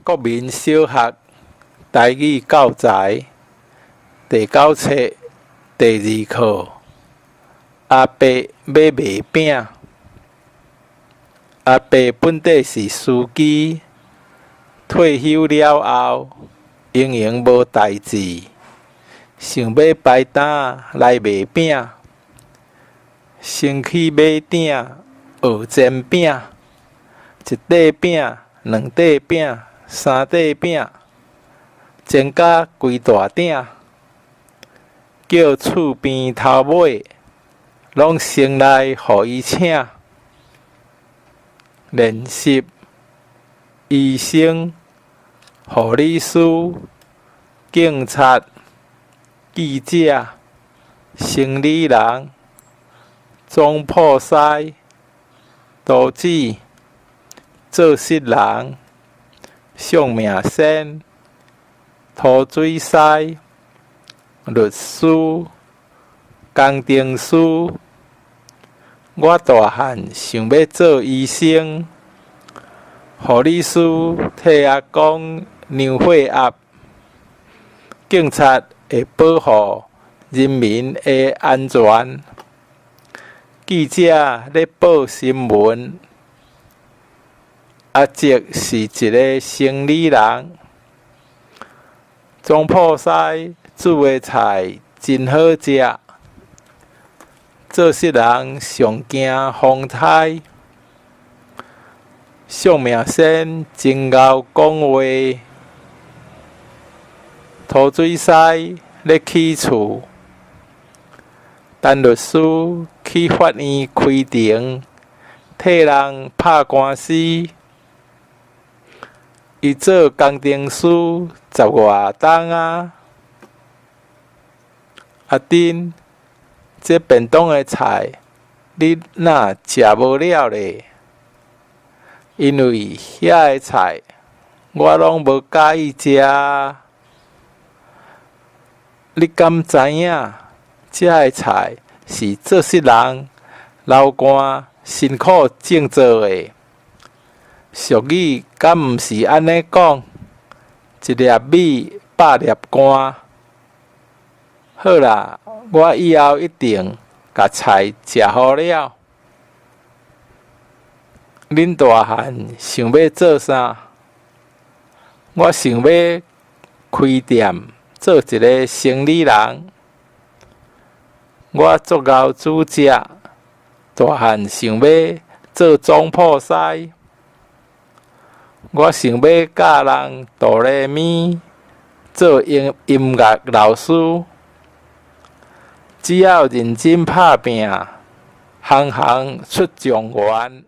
國民小學台語教材第九冊第二課。阿伯欲賣餅。阿伯本底是司機，退休了後，閒閒無代誌，想欲擺擔來賣餅。先去馬鼎學煎餅，一塊餅、兩塊餅、三塊餅，煎甲規大鼎，叫厝邊頭尾攏先來予伊請。練習、醫生、護理師、警察、記者、生理人、總鋪師、刀子、做穡人、相命仙、塗水師、律師、工程師。我大漢想欲做醫生，護理師替阿公量血壓，警察會保護人民的安全，記者咧報新聞。阿叔是一个生理人，總鋪師煮的菜真好食。做穡人上驚風颱，相命仙真𠢕講話，塗水師咧起厝，陳律師去法院開庭，替人拍官司。伊做工程師十外冬矣。阿珍，這便當的菜你哪食無了咧？因為遐个菜我攏無佮意食。你敢知影？這个菜是做穡人流汗辛苦種做的。俗語敢毋是按呢講？一粒米百粒汗。好啦，我以後一定共菜食好了。恁大漢想欲做啥？我想欲開店做一个生理人。我足𠢕煮食。大漢想欲做總鋪師。我想欲教人哆來咪，做音音樂老師。只要認真拍拚，行行出狀元。